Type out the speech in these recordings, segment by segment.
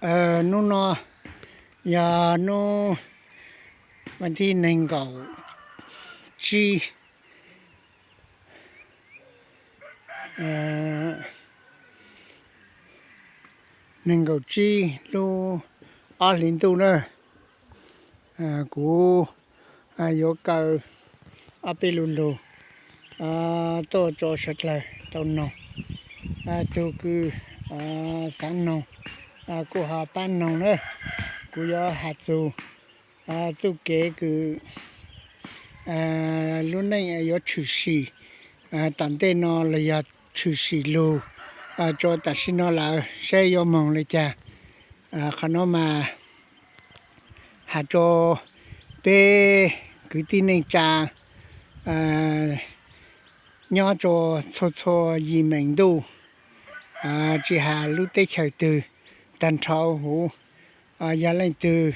Hnub no yog hnub vas thib nees nkaum tsib, nees nkaum tsib lub ob hlis ntuj na. Kuv yuav kaw ob peb lu lug tuaj rau sawv dlawg tau noog. Tug kws xaav noog kuj ho paab noog na. Kuv yuav has txug txuj kev kws lub neej yuav tshwm sim tom ntej no los yog tshwm sim lug rua tam sim no lawm saib yuav moog le caag. Qhov no mas has rua peb kwv tij neej tsaa nyob rua txhua txhua yim meem ntuj, tsi has lub teb chaws twg, taag nrho huv, yog leej twg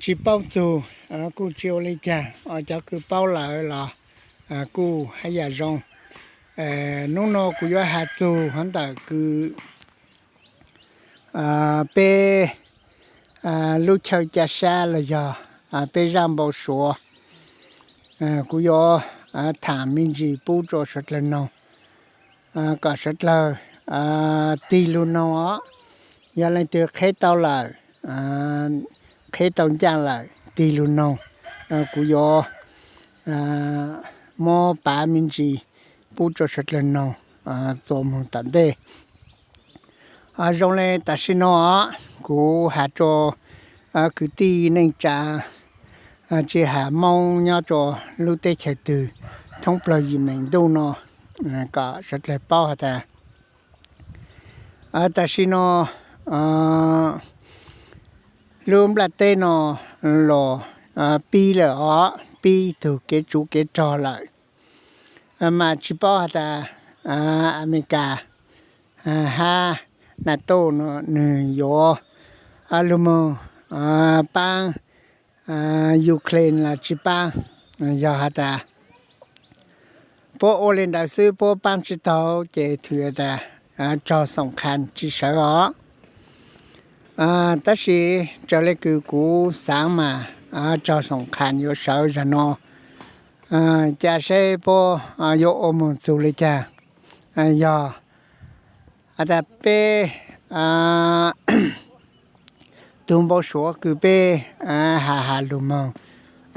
tsi paub txug kuj tsi ua le caag, cov kws paub lawm los kuj haj yam zoo. Nub no kuv yuav has txug hov ntawm kws peb lub chaw ca sab los yog peb zaaj npau suav. Kuv yuav thaam me ntsis pub rua sawv dlawg noog kom sawv dlawg tig lug noog os. Yog leej twg qheb tau lawm, qheb tau ncaaj lawm tig lug noog, kuv yuav muab pav me ntsis pub rua sawv dlawg noog txuas moog tom ntej. Zoo le tam sim no kuv has rua kwv tij neej tsaa tsi has Moob nyob rua lub teb chaws twg thoob plawg yim meem ntuj no kom sawv dlawg paub has tas tam sim no lub nplaj teb no los pib lawm os, pib tug kev tsuv kev rog lawm. Mas tsi paub has tas Amelikas hab NATO no nwg yuav lug moog paab Ukraine los tsi paab. Yog has tas puab ua le ntawd xwb puab paab tsi taug ces thwm tas raug xoom qha tsi sawv os. Tab sis raws le kws kuv xaav mas raug xoom qha yuav sawv zag no, ca saib puab yuav ua moog txug le caag. Yog has tas peb tug npau suav kws peb has has lug moog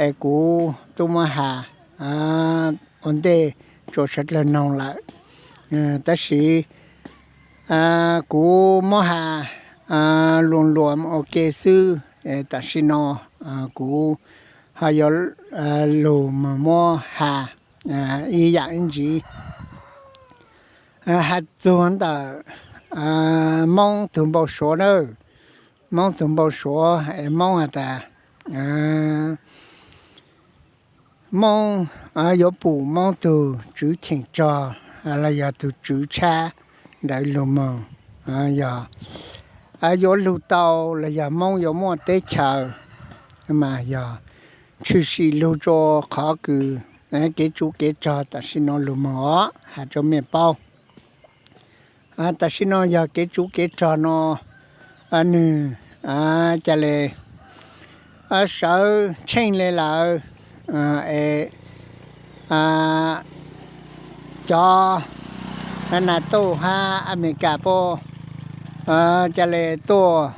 es kuv tub muab has ua ntej rua sawv dlawg noog lawm. Tab sis kuv muab has luas luas ua ke xwb, tam sim no kuv ho yuav lug moog muab has ib yaam ib ntsis. Has txug ntawm Moob tug npau suav na, Moob tug npau suav es Moob has tas Moob yuav pum Moob tug tswv cheem rog los yog tug tswv tshab ntawd lug moog, yog yuav lug tau los yog Moob yuav muaj teb chaws mas yog tshwm sim lug rua qhov kws kev tsuv kev rog tam sim no lug moog os, has rua mej paub. Tam sim no yog kev tsuv kev rog no nwg ca le sawv tsheej le lawm es cov NATO hab Amelikas puab ca le tuaj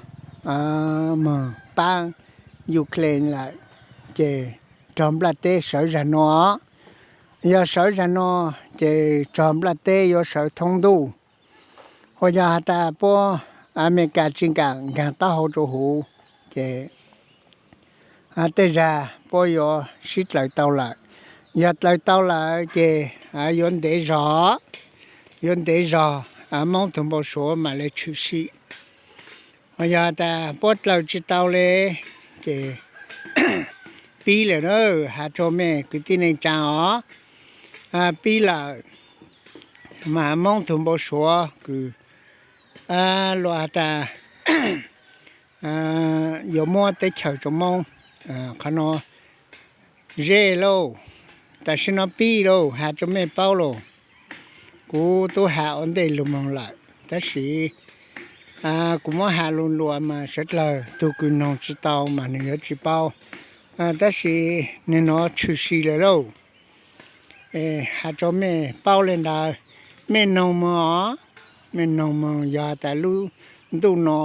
moog paab Ukraine lawm, ces rog nplaj teb sawv zag no. Yog sawv zag no ces rog nplaj teb yuav sawv thoob ntuj. Ua yog has tas puab Amelikas tsi kam nkaag taub hau rua huv ces tej zag puab yuav sib dlaws tau lawm. Yog dlaws tau lawm ces yuav ntev zog, yuav ntev zog Moob tug npau suav mam le tshwm sim. Ua yog has tas puab dlaws tsi tau le ces pib lawm na, has rua mej kwv tij neej tsaa os, pib lawm mas Moob tug npau suav kws luas has tas yuav muab teb chaws rua Moob, qhov no ze lauj. Tam sim no pib lauj, has rua mej paub lauj. Kuv tub has ua ntej lug moog lawm, tab sis kuv muab has lus luas mas sawv dlawg tug kws noog tsi tau mas nwg yuav tsi paub. Tab sis nwg nuav tshwm sim lawm lauj. Has rua mej paub le ntawd, mej noog moog os, mej noog moog. Yog has tas lub ntuj no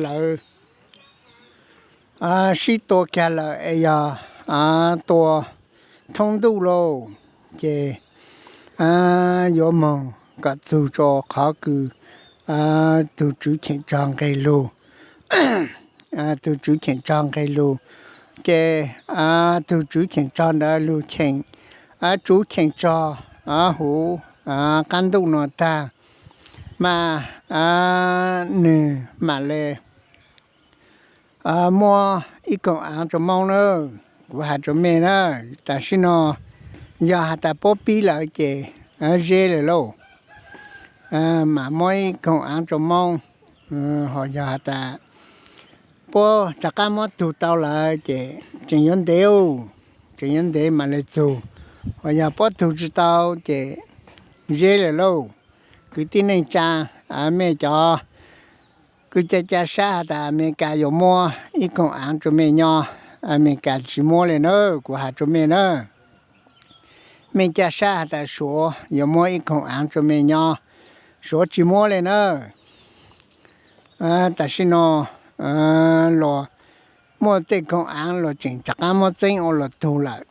lawv sib tua kag lawm es yog tua thoob ntuj lauj, ces yuav moog kom txug rua qhov kws tug Tswv Cheem Tsog nqeg lug. Tug Tswv Cheem Tsog nqeg lug, ces tug Tswv Cheem Tsog ntawd lug cheem Tswv Cheem Tsog huv qaab ntuj no tag, mas nwg mam le muab ib koom aav rua Moob na. Kuv has rua mej na, tam sim no yog has tas puab pib lawm ces ze lawm lauj. Mam muab ib koom aav rua Moob, ho yog has tas puab rov qaab muab tug tau lawm ces tseem yuav ntev, tseem yuav ntev mam le txug. Ho yog puab tug tsi tau ces ze lawm lauj. Kwv tij neej tsaa, mej cov kws ca ca sab has tas Amelikas yuav muab ib koom aav rua mej nyob, Amelikas tsi muab le na, kuv has rua mej na. Mej ca sab has tas Suav yuav muab ib koom aav rua mej nyob, Suav tsi muab le na. Tam sim no luas muaj tej koom aav luas tseem rov qaab muab txeeb ua luas tug lawm,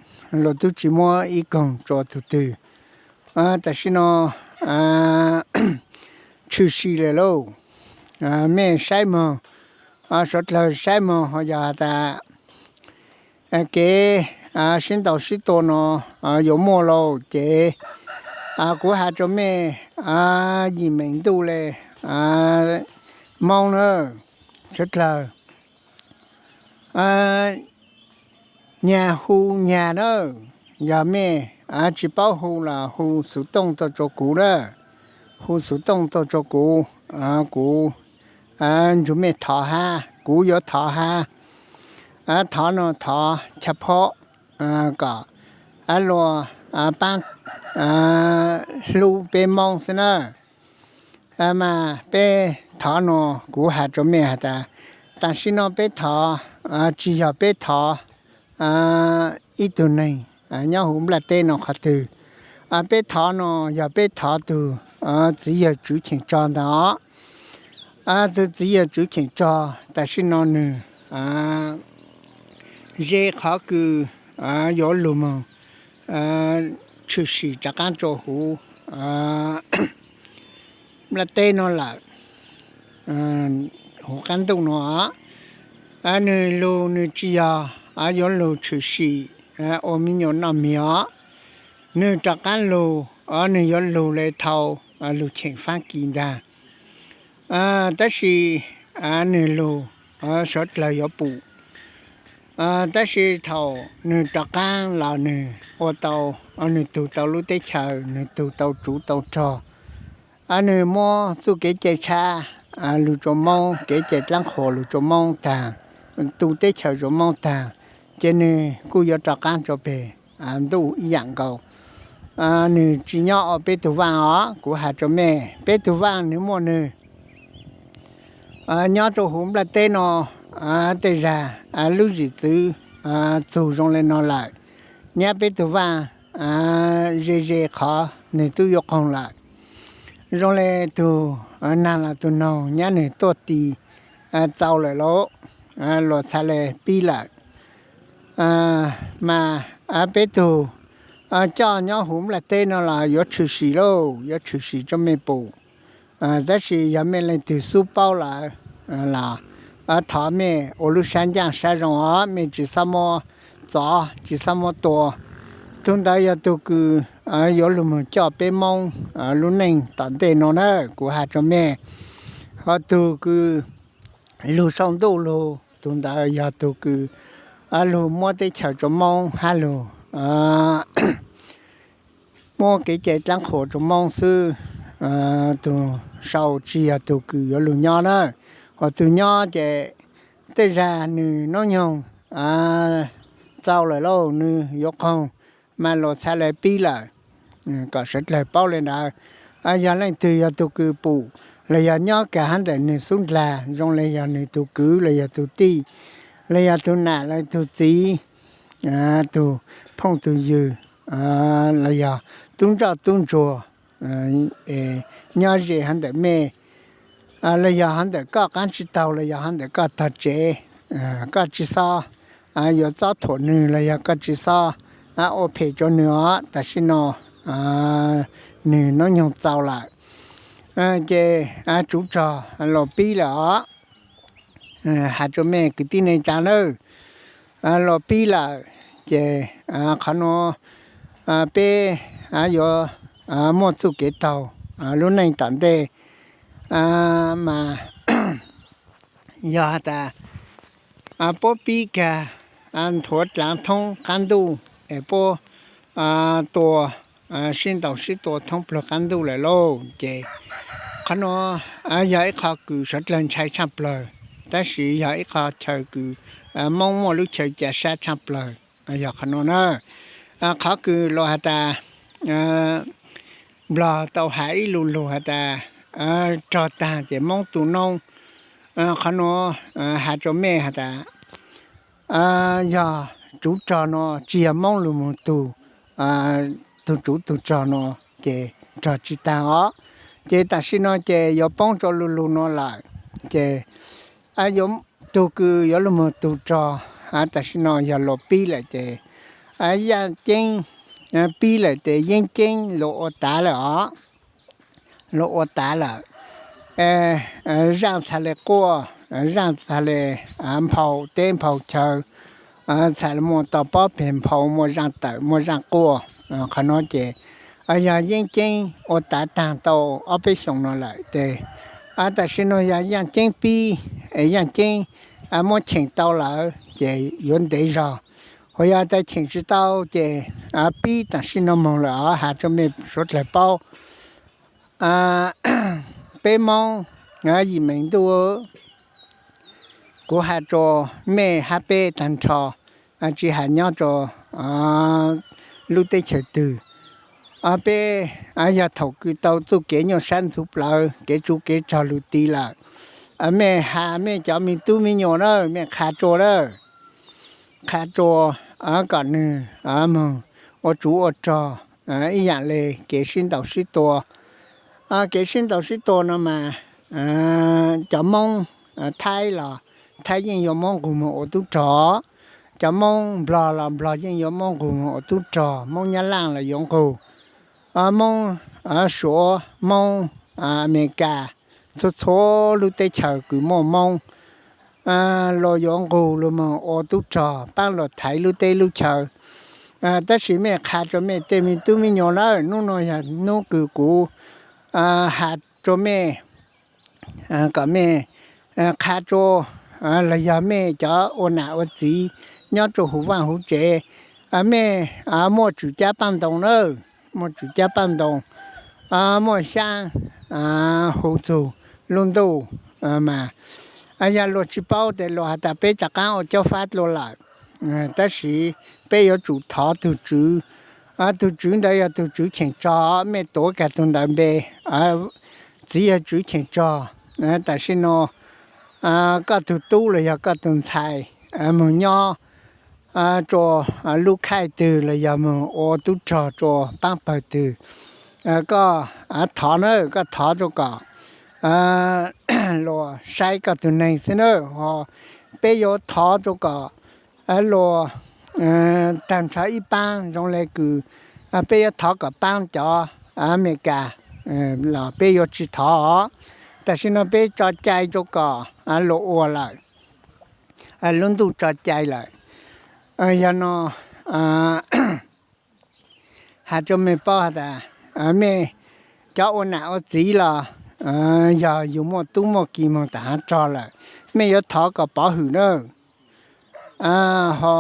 luas tub tsi muab ib koog rua tug twg. Tam sim no tshwm sim lawm lauj. Mej saib moog, suav dlawg saib moog, ho yog has tas kev sib ntaus sib tua no yuav muaj lauj ces kuv has rua mej, yim meem ntuj le Moob na, suav dlawg nyag hu nyag na. Yog mej tsi paub hu los hu xuv tooj tuaj rua kuv na, hu xuv tooj tuaj rua kuv, kuv nrug mej thov hab, kuv yuav thov hab. Thov no thov chaw phob kom luas paab hlub peb Moob xwb na. Mas peb thov no, kuv has rua mej has tas, tam sim no peb thov tsi yog peb thov ib tug neeg nyob huv nplaj teb no qhov twg. Peb thov no yog peb thov tug txiv yawg Tswv Cheem Tsog ntag os. Tug txiv yawg Tswv Cheem Tsog tam sim no nwg ze qhov kws yuav lug moog tshwm sim rov qaab rua huv nplaj teb no lawm, huv qaab ntuj no. Nwg lug nwg tsi yog yuav lug tshwm sim ua me nyuam noj mis os. Nwg rov qaab lug, nwg yuav lug le thaus lug cheem Faab Kis ntag. Tab sis nwg lug, suav dlawg yuav pum. Tab sis thaum nwg rov qaab los nwg ua tau, nwg tug tau lub teb chaws, nwg tug tau tsuv tau rog, nwg muab txuj kev cai tshab lug rua Moob, kev cai dlaab qhuas lug rua Moob tag, tu teb chaws rua Moob tag, ces nwg kuj yuav rov qaab rua peg ntuj ib yaam nkaus. Nwg tsi nyob ua peb tug vaaj os, kuv has rua mej, peb tug vaaj nwg muaj nwg nyob rua huv nplaj teb no. Tej zag lub zim txwv txug zoo le no lawm, nyab peb tug vaaj ze ze qhov nwg tub yuav qoog lawm. Zoo le tug naag los tug noog nyab nwg tuaj tis txaus lawm lauj, luas txhaj le pib lawm. Mas peb tug coj nyob huv nplaj teb no los yuav tshwm sim lauj, yuav tshwm sim rua mej pum. Tab sis yog mej leej twg xub paub lawm los thov mej ua lub sab ncaaj sab zoo os, mej tsi xob muab txov, tsi xob muab tua. Tug ntawd yog tug kws yuav lug moog coj peb Moob lub neej tom ntej no na, kuv has rua mej. Ho tug kws lug sau ntuj lug, tug ntawd yog tug kws lug muab teb chaws rua Moob hab lug muab kev cai dlaab qhuas rua Moob xwb. Tug sau tsi yog tug kws yuav lug nyob na. Ho tug nyob ces tej zag nwg noob nyoog txaus lawm lauj, nwg yuav qoog, mas luas txhaj le pib lawm. Kom sawv dlawg paub le ntawd. Yog leej twg yog tug kws pum los yog nyob kag hab ntawm nwg xub ndlag, zoo le yog nwg tug kwv los yog tug tij, los yog tug nam los tug txiv, tug phooj tug ywg, los yog tub ntsoj tub ntsuag nyob ze hov ntawm mej, los yog hov ntawm koj qaab tsi taug los yog hov ntawm koj tog tsev, koj tsi xob yuav txob thuam nwg los yog koj tsi xob ua phem rua nwg os. Tam sim no nwg nub nyoog txaus lawm, ces tsuv rog los pib lawm os. Has rua mej kwv tij neej tsaa nawb, los pib lawm, ces qhov nuav peb yuav muaj txuj kev taug lub neej tom ntej mas yog has tas puab pib kag nthuav dlaav thoob qaab ntuj es puab tua sib ntaus sib tua thoob plawg qaab ntuj lawm lauj. Ces qhov nuav yog ib qho kws suav dlawg ntshai tshaaj plawg, tab sis yog ib qho chaw kws Moob muaj lub chaw ca sab tshaaj plawg, yog qhov nuav na. Qhov kws luas has tas Nplog tau has ib lu lug has tas rog taag ces Moob tu noob. Qhov nuav has rua mej has tas yog tsuv rog nuav tsi yog Moob lug moog tug, tug tsuv tug rog nuav ces rog tsi taag os. Ces tam sim no ces yuav poob rua lu lug nuav lawm, ces yuav tug kws yuav lug moog tug rog tam sim no yog luas pib lawm ces Yaaj Ceeb pib lawm ces Yeeb Ceeb luas ua tav lawm os. Luas ua tav lawm, zaaj txhad le quaj, zaaj txhad le nphau teb nphau chaw, txhad le muaj tau pob peg nphau, muaj zaaj tawm muaj zaaj quaj. Qhov nuav ces yog Yeeb Ceeb ua tav taag tau ob peb xyoos no lawm ces tam sim no yog Yaaj Ceeb pib, Yaaj Ceeb muab cheem tau lawm ces yuav ntev zog. Ho yog tas cheem tsi tau ces pib tam sim no moog lawm os, has rua mej suav dlawg paub. Peb Moob yim meem ntuj, kuv has rua mej hab peb taag nrho, tsi has nyob rua lub teb chaws twg, peb yog thaum kws tau txuj kev nyuaj sab ntxhuv plawv, kev tsuv kev rog lug ti lawm, mej has mej cov me tub me nyuam na, mej qha rua lawm, qha rua kom nwg moog ua tsuv ua rog ib yaam le kev sib ntaus sib tua. Kev sib ntaus sib tua no mas cov Moob Thaib los Thaib yeej yuav muab nqug moog ua tub rog, cov Moob Nplog los Nplog yeej yuav muab nqug moog ua tub rog, Moob Nyab Laaj los yuav nqug, Moob Suav, Moob Amelikas, txhua txhua lub teb chaws kws muaj Moob los yuav nqug lug moog ua tub rog paab luas thaiv lub teb lub chaw. Tab sis mej qha rua mej tej me tub me nyuam lawm, nub no yog nub kws kuv has rua mej kom mej qha rua, los yog mej cov ua nam ua txiv nyob rua huv vaaj huv tsev, mej muaj tswm cab paaj ntoo na, muaj tswm cab paaj ntoo, muaj xyaab hu txug lub ntuj mas yog luas tsi paub tes luas has tas peb rov qaab ua caub fab dlua lawm. Tab sis peb yuav tsum thov tug tswv, tug tswv ntawd yog tug tswv cheem tsog, mej tuav kag tug ntawd npe, txiv yawg tswv cheem tsog. Tam sim no koj tug tub los yog koj tug ntxhais moog nyob rua lub khaij twg los yog moog ua tub rog rua paab pawg twg, koj thov na, koj thov rua kom luas saib koj tug neeg xwb na. Ho peb yuav thov rua kom luas taag nrho ib paab zoo le kws peb yuav thov kom paab cov Amelikas los peb yuav tsi thov. Tam sim no peb tso cai rua kom luas ua lawm, lub ntuj tso cai lawm. Yog no has rua mej paub has tas mej cov ua nam ua txiv los yog yug muaj tub muaj ki moog tag haav rog lawm, mej yuav thov kom pov hwm na. Ho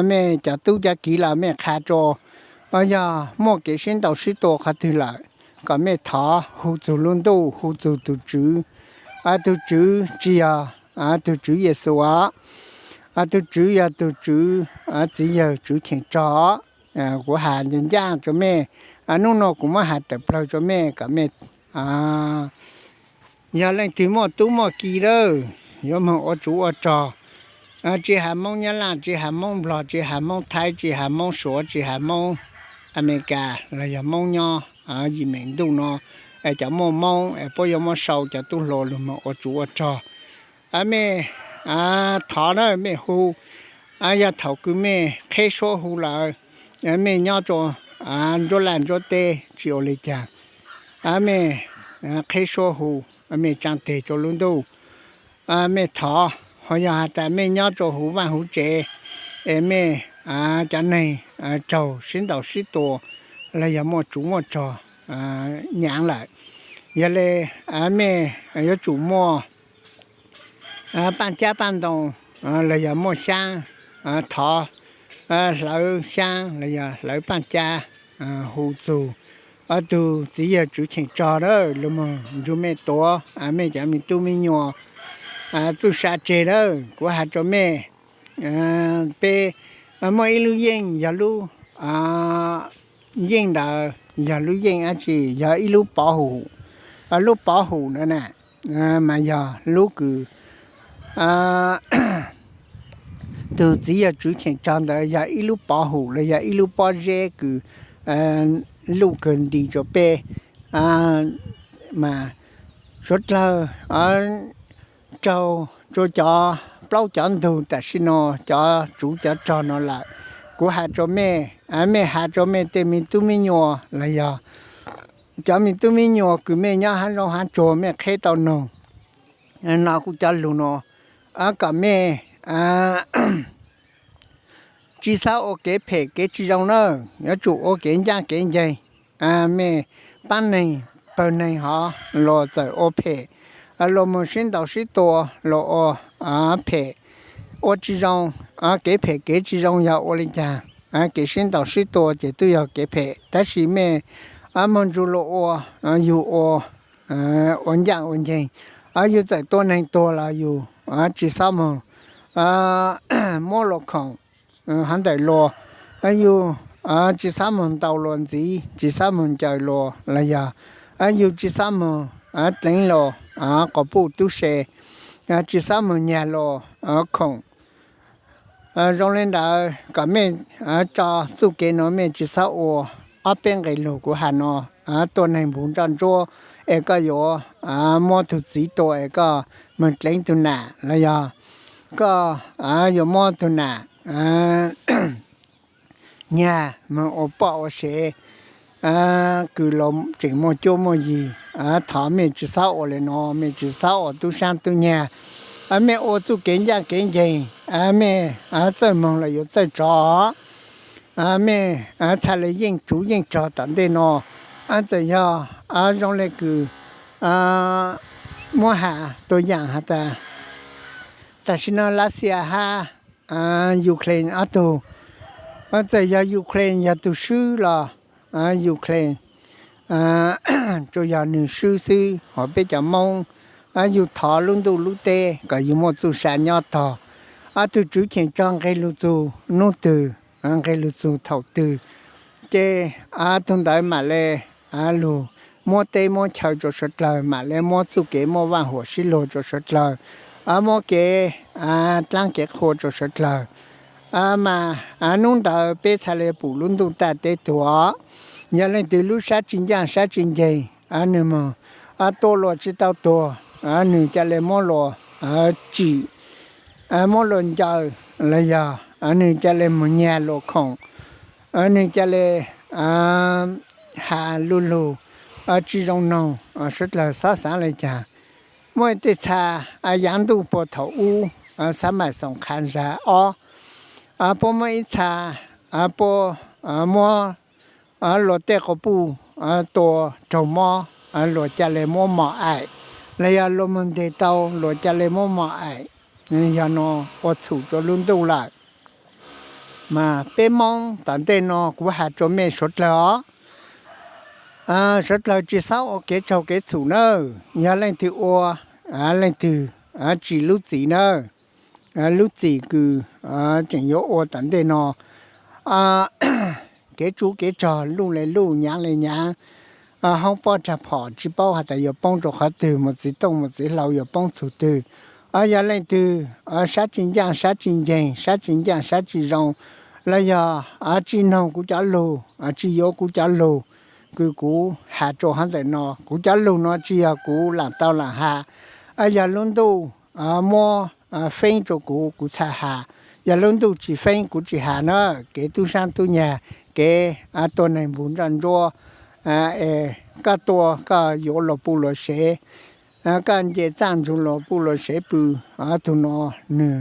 mej cov tub cov ki los mej qha rua, yog muaj kev sib ntaus sib tua qhov twg lawm, kom mej thov hu txug lub ntuj, hu txug tug tswv. Tug tswv tsi yog tug tswv Yexus os, tug tswv yog tug tswv, txiv yawg tswv cheem tsog. Kuv has ncaaj ncaaj rua mej, nub no kuv muab has tawm plawg rua mej kom mej, Yog leej twg muaj tub muaj ki lawm, yuav moog ua tsov ua rog, tsis has Moob Nyab Laj, tsis has Moob Nplog, tsis has Moob Thaib, tsis has Moob Suav, tsis has Moob Amelikas los yog Moob nyob yim meem ntuj no, cov muaj Moob es puab yuav muab sau cov tub hluas lug moog ua tsov ua rog. Mej thov na, mej hu, yog thaum kws mej qheb suab hu lawm, mej nyob rua ntsuab laj ntsuab teb tsis ua li cas, mej qheb suab hu, mej tsaa teg rua lub ntuj, mej thov, ho yog has tas mej nyob rua huv vaaj huv tsev, es mej cov neeg raug sib ntaus sib tua los yog muaj tsov muaj rog nyaav lawm, yog le mej yuav tsum muaj paaj cab paaj ntoo los yog muaj xyaab, thov hlawv xyaab los yog hlawv paaj cab hu txug tug txiv yawg Tswv Cheem Tsog lug moog nrug mej tuav mej cov me tub me nyuam txuj sa tseg lawm. Kuv has rua mej, peb muaj ib lub yeej, yog lub yeej ntawd yog lub yeej dlaab tsi? Yog ib lub pov hum. Lub pov hum ntawd na mas yog lub kws tug txiv yawg Tswv Cheem Tsog ntawd yog ib lub pov hum los yog ib lub pob zeb kws luj kawg nti rua peb, mas suav dlawg raug rua cov plaub cov ntug tam sim no, cov tsov cov rog no lawm. Kuv has rua mej, mej has rua mej tej me tub me nyuam los yog cov me tub me nyuam kws mej nyob hab zoov hab tsuag mej qheb tau noog no kuv cov lug no, kom mej tsi xob ua kev phem kev tsi zoo na, yuav tsum ua kev ncaaj kev nceeg. Mej paab neeg pawg neeg hov luas txawm ua phem, luas moog sib ntaus sib tua, luas ua phem, ua tsi zoo, kev phem kev tsi zoo yog ua li cas? Kev sib ntaus sib tua ces twb yog kev phem, tab sis mej moog nrug luas ua, yug ua, ua ncaaj ua nceeg, yug txawm tua neeg tuag los yug tsi xob moog muab luas khoom hov ntawm luas, yug tsi xob moog ntaus luas ntxiv, tsi xob moog ncaws luas los yog yug tsi xob moog dleev luas quas puj tub se, tsi xob moog nyag luas khoom. Zoo le ntawd kom mej tso txuj kev no mej tsi xob ua. Ob peb nqe lug kuv has no, tua neeg npug nroj ntsuab es koj yuav muab tug txiv tua es koj moog dleev tug nam los yog koj yuav muab tug nam nyag moog ua poj ua sev kws luas tseem muaj cuab muaj yig. Thov mej tsi xob ua le no, mej tsi xob ua tub saab tub nyag, mej ua txuj kev ncaaj kev nceeg, mej txawj moog los yuav txawj tsov, mej txha le yeej tsov yeej rog tom ntej no. Txawm yog zoo le kws muab has tua yaam has tas tam sim no Lav Xias hab Ukraine ob tug, txawm yog Ukraine yog tug swb los Ukraine tsuas yog nwg swb xwb, hos peb cov Moob yug thov lub ntuj lub teb kom yug muaj txuj sa nyob tog. Tug Tswv Cheem Tsog nqeg lug txug nub twg, nqeg lug txug thaum twg, ces tug ntawd mam le lug muab teb muab chaw rua suav dlawg, mam le muab txuj kev muaj vaaj huam sib luag rua suav dlawg, muab kev dlaab kev qhua rua suav dlawg. Mas nub ntawd peb txha le pum lub ntuj taj teb tuag. Yog leej twg lub sab tsi ncaaj sab tsi nceeg, nwg moog tua luas tsi tau tuag, nwg ca le muab luas tsim, muab luas ncaws los yog nwg ca le moog nyag luas khoom, nwg ca le has lu lug tsi zoo noog. Suav dlawg xob xaav le caag? Muaj tej txha yaav ntuj puag thaum ub, xab maim xoom qhav zag ob, puab muab ib txha, puab muab luas tej quas puj tua raug mob, luas ca le muab mos aim, los yog luas moog nteg tau luas ca le muab mos aim. Yog no ua txhum rua lub ntuj lawm. Mas peb Moob tom ntej no kuv has rua mej suav dlawg os, suav dlawg tsi xob ua kev tsaug kev txhum nawb. Yog leej twg ua, leej twg tsim lub txim nawb. Lub txim kws tseem yuav ua tom ntej no, kev tsov kev rog luj le luj nyaav le nyaav, hoob pob rag phom tsis paub has tas yuav poob rau qhov twg, mus txiv tooj mus txiv hlau yuav poob txug twg. Yog leej twg sab tsis ncaaj sab tsis nceeg, sab tsis ncaaj sab tsis zoo, los yog tsis noog kuv cov lug, tsis yuav kuv cov lug, kws kuv has rua hov ntawm no, kuv cov lug no tsis yog kuv laam tau laam has. Yog lub ntuj muab feeb rua kuv, kuv txhaj has. Yog lub ntuj tsis feeb kuv tsis has na. Kev tub saab tub nyag, kev tua neeg npug nroj ntsuab, es koj tua koj yuav luag puj luag sev, koj nce txaaj ntsug luag puj luag sev pw, tug no nwg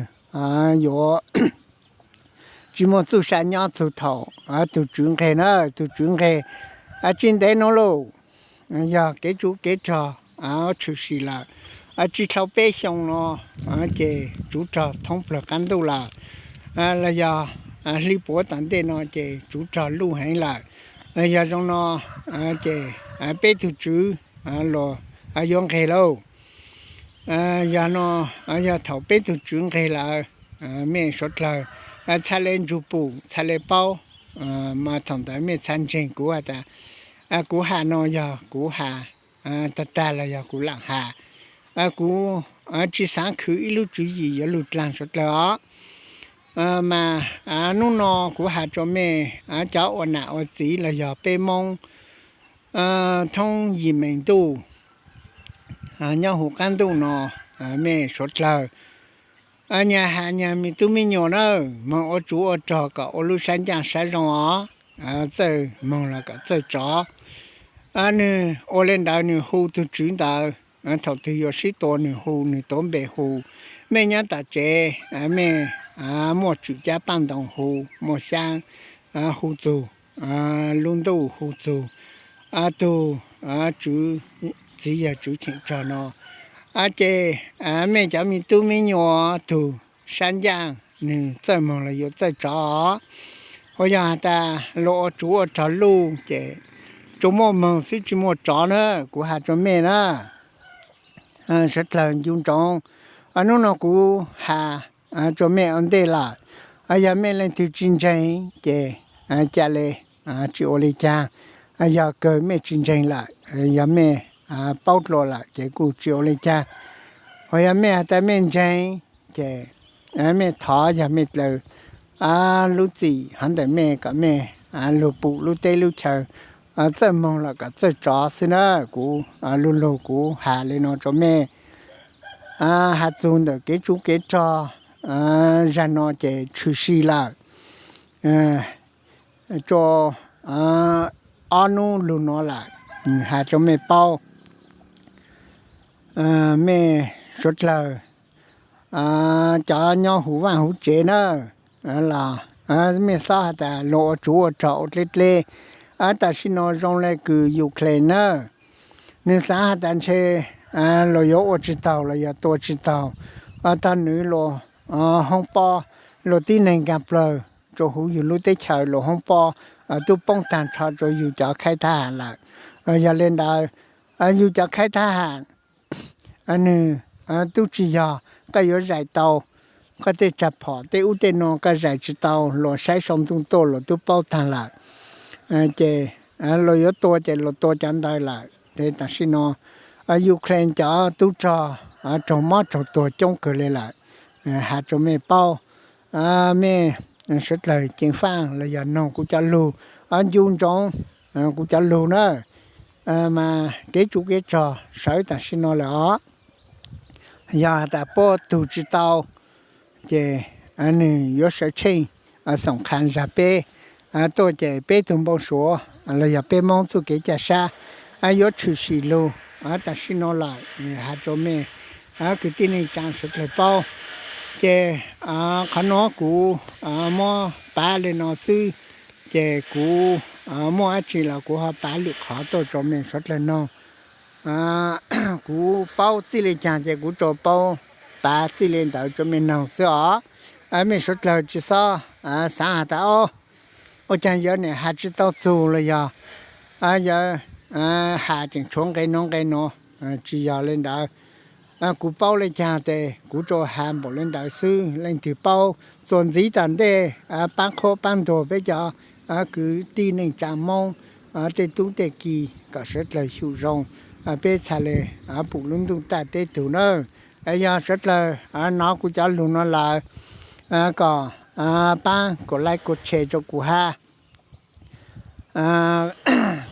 yuav tsis muaj txuj sa nyob txug thaum tug tswv nqeg na. Tug tswv nqeg tsis ntev nuav lauj, yog kev tsuv kev rog tshwm sim lawm, tsis dlhau peb xyoo no ces tsuv rog thoob plawg qaab ntuj lawm, los yog hli puav tom ntej no ces tsuv rog luj heev lawm. Yog zoo no ces peb tug tswv los yuav nqeg lauj. Yog no, yog thaum peb tug tswv nqeg lawm, mej suav dlawg txhaj le ntsug pum, txhaj le paub, mas thaum ntawd mej txhaj ntseeg kuv has tas kuv has no yog kuv has tag tag los yog kuv laam has. Kuv tsis xaav khwv ib lub tswv yim yuav lug dlaag suav dlawg os. Mas nub no kuv has rua mej cov ua nam ua txiv los yog peb Moob thoob yim meem ntuj nyob huv qaab ntuj no, mej suav dlawg nyag has nyag me tub me nyuam na, moog ua tsuv ua rog kom ua lub sab ncaaj sab zoo os. Txawj moog los kom txawj tsov. Nwg ua le ntawd nwg hu tug tswv ntawd, thaum twg yuav sib tua nwg hu nwg tuav npe hu. Mej nyob tom tsev, mej muaj tswm cab paaj ntoo hu, muaj xyaab hu txug, lub ntuj hu txug, tug tswv, txiv yawg tswv cheem rog no, ces mej cov me tub me nyuam tug sab ncaaj nwg txawj moog los yuav txawj tsov. Ua yog has tas luag ua tsuv ua rog luj ces tsuas muaj moog xwb tsis muaj tsov na, kuv has rua mej na. Suav dlawg ncu ntsoov, nub no kuv has rua mej ua ntej lawm. Yog mej leej twg tsis ntseeg ces ca le tsis ua le caag. Yog kawg mej tsis ntseeg lawm, yog mej paub dlua lawm ces kuj tsis ua le caag. Ho yog mej has tas mej ntseeg ces mej thov yog mej dlawg lub txim hov ntawm mej kom mej lug pum lub teb lub chaw txawj moog los kom txawj tsov xwb na. Kuv lug lug kuv has le no rua mej, has txug ntawm kev tsuv kev rog, zag no ces tshwm sim lawm rua ob nub lug no lawm, has rua mej paub. Mej suav dlawg cov nyob huv vaaj huv tsev na, los mej xob has tas luag ua tsuv ua rog ua dleb dleb. Tam sim no zoo le kws Ukraine na, nwg xaav has tas ntshe luag yuav ua tsis taug los yog tua tsis taug, tog nwg luag hoob pob, luag tib neeg nkaag plawg rua huv yug lub teb chaws, luag hoob pob tub poob taag nrho rua yug cov khaib thab ham lawm. Yog le ntawd, yug cov khaib thab ham, nwg tub tsis yog koj yuav zais tau, koj tej tsag phom tej ub tej no koj zais tsis tau, luag saib sau ntuj tuaj luag tub paub taag lawm. Ces luag yuav tua ces luag tua cov ntawd lawm. Ces tam sim no Ukraine cov tub rog raug mob raug tuag coob kawg le lawm. Has rua mej paub, mej suav dlawg ceev faaj los yog noog kuv cov lug, ncu ntsoov kuv cov lug na, mas kev tsuv kev rog sawv tam sim no lawm os. Yog has tas puab tug tsis tau, ces nwg yuav sawv tsheej xoom qha zag peb tuaj ces peb tug npau suav los yog peb Moob txuj kev caj sab yuav tshwm sim lug tam sim no lawm. Has rua mej kwv tij neej tsaa suav dlawg paub. Ces qhov nuav kuv muab pav le no xwb, ces kuv muaj dab tsi los kuv ho pav lwm qhov tuaj rua mej suav dlawg noog. Kuv paub txij le caag ces kuv rua paub pav txij le ntawd rua mej noog xwb os. Mej suav dlawg tsis xob xaav has tas o, ua caag yawg niam has tsis tau txug los yog yawg has tseem tshuav nqe nuav nqe nuav, tsis yog le ntawd. Kuv paub le caag tes kuv rua has npaum le ntawd xwb. Leej twg paub txuas ntxiv tom ntej paab qhuab paab ntuag peb cov kwv tij neej tsaa Moob tej tub tej ki kom sawv dlawg xyum zoo, peb txhaj le pum lub ntuj taj teb tug nawb. Yog sawv dlawg nov kuv cov lug no lawm kom paab kuv like kuv share rua kuv hab,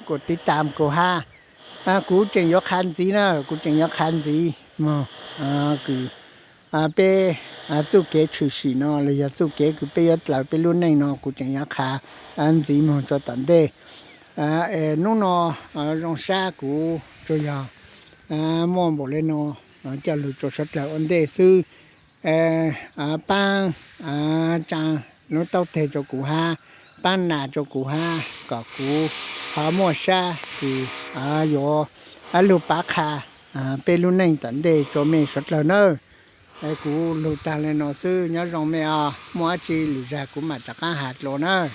kuv tiv tam kuv hab. Kuv tseem yuav qha ntxiv na, kuv tseem yuav qha ntxiv moog kws peb txuj kev tshwm sim no los yog txuj kev kws peb yuav dlaws peb lub neej no kuv tseem yuav qha ntxiv moog rua tom ntej. Es nub no zoo sab kuv tsuas yog muaj npaum le no coj lug rua sawv dlawg ua ntej xwb. Paab tsaa lub taub teg rua kuv hab, paab nas rua kuv hab kom kuv ho muaj sab kws yuav lug pav qha peb lub neej tom ntej rua mej sawv dlawg nawb. Kuv lug taag le no xwb, nyob zoo mej os, muaj dlaab tsi lwm zag kuv mam rov qaab has dlua nawb.